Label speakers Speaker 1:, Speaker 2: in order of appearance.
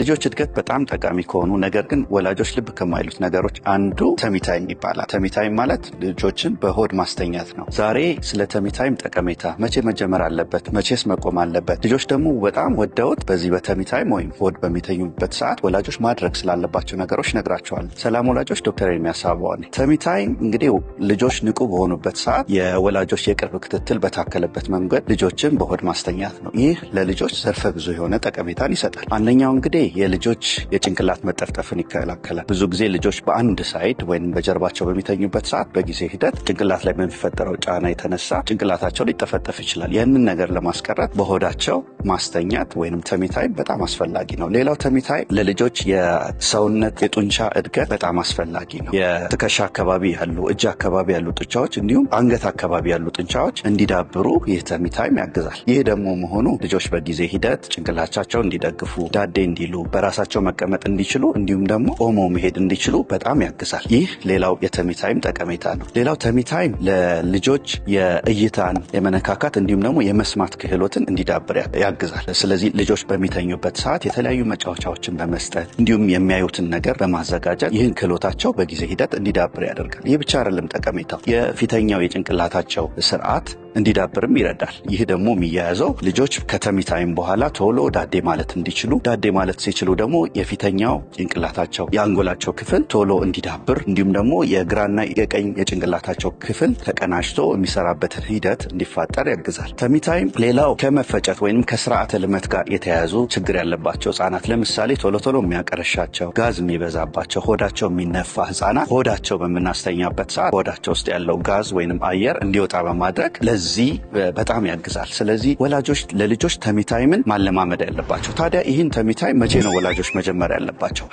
Speaker 1: ልጆች እድገት በጣም ጠቃሚ ከሆኑ ነገር ግን ወላጆች ልብ ከማይሉት ነገሮች አንዱ tummy time ይባላል። Tummy time ማለት ልጆችን በሆድ ማስተኛት ነው። ዛሬ ስለ tummy time ጠቀሜታ፣ መቼ መጀመር አለበት፣ መቼስ መቆም አለበት፣ ልጆች ደግሞ በጣም ወደውት በዚህ በ tummy time ወይም ሆድ በሚተኙበት ሰዓት ወላጆች ማድረግ ስላለባቸው ነገሮች ነግራቸዋል። ሰላም ወላጆች፣ ዶክተር ኤርሚያስ አበባው ነኝ። Tummy time እንግዲህ ልጆች ንቁ በሆኑበት ሰዓት የወላጆች የቅርብ ክትትል በታከለበት መንገድ ልጆችን በሆድ ማስተኛት ነው። ይህ ለልጆች ዘርፈ ብዙ የሆነ ጠቀሜታን ይሰጣል። አንደኛው እንግዲህ የልጆች የጭንቅላት መጠፍጠፍን ይከላከላል። ብዙ ጊዜ ልጆች በአንድ side ወይም በጀርባቸው በሚተኙበት ሰዓት በጊዜ ሂደት ጭንቅላት ላይ በሚፈጠረው ጫና የተነሳ ጭንቅላታቸው ሊጠፈጠፍ ይችላል። ይህንን ነገር ለማስቀረት በሆዳቸው ማስተኛት ወይም tummy time በጣም አስፈላጊ ነው። ሌላው tummy time ለልጆች የሰውነት የጡንቻ እድገት በጣም አስፈላጊ ነው። የትከሻ አካባቢ ያሉ፣ እጅ አካባቢ ያሉ ጡንቻዎች እንዲሁም አንገት አካባቢ ያሉ ጡንቻዎች እንዲዳብሩ ይህ tummy time ያግዛል። ይህ ደግሞ መሆኑ ልጆች በጊዜ ሂደት ጭንቅላታቸው እንዲደግፉ፣ ዳዴ እንዲሉ፣ በራሳቸው መቀመጥ እንዲችሉ እንዲሁም ደግሞ ቆመው መሄድ እንዲችሉ በጣም ያግዛል። ይህ ሌላው የ tummy time ጠቀሜታ ነው። ሌላው tummy time ለልጆች የእይታን፣ የመነካካት እንዲሁም ደግሞ የመስማት ክህሎትን እንዲዳብር ያግዛል። ስለዚህ ልጆች በሚተኙበት ሰዓት የተለያዩ መጫወቻዎችን በመስጠት እንዲሁም የሚያዩትን ነገር በማዘጋጀት ይህን ክህሎታቸው በጊዜ ሂደት እንዲዳብር ያደርጋል። ይህ ብቻ አይደለም ጠቀሜታው፣ የፊተኛው የጭንቅላታቸው ስርዓት እንዲዳብርም ይረዳል። ይህ ደግሞ የሚያያዘው ልጆች ከ tummy time በኋላ ቶሎ ዳዴ ማለት እንዲችሉ፣ ዳዴ ማለት ሲችሉ ደግሞ የፊተኛው ጭንቅላታቸው የአንጎላቸው ክፍል ቶሎ እንዲዳብር እንዲሁም ደግሞ የግራና የቀኝ የጭንቅላታቸው ክፍል ተቀናጅቶ የሚሰራበትን ሂደት እንዲፋጠር ያግዛል። Tummy time ሌላው ከመፈጨት ወይም ከስርዓተ ልመት ጋር የተያያዙ ችግር ያለባቸው ህጻናት፣ ለምሳሌ ቶሎ ቶሎ የሚያቀረሻቸው፣ ጋዝ የሚበዛባቸው፣ ሆዳቸው የሚነፋ ህጻናት ሆዳቸው በምናስተኛበት ሰዓት ሆዳቸው ውስጥ ያለው ጋዝ ወይም አየር እንዲወጣ በማድረግ ለዚህ በጣም ያግዛል። ስለዚህ ወላጆች ለልጆች tummy time ን ማለማመድ ያለባቸው። ታዲያ ይህን tummy time መቼ ነው ወላጆች መጀመር ያለባቸው?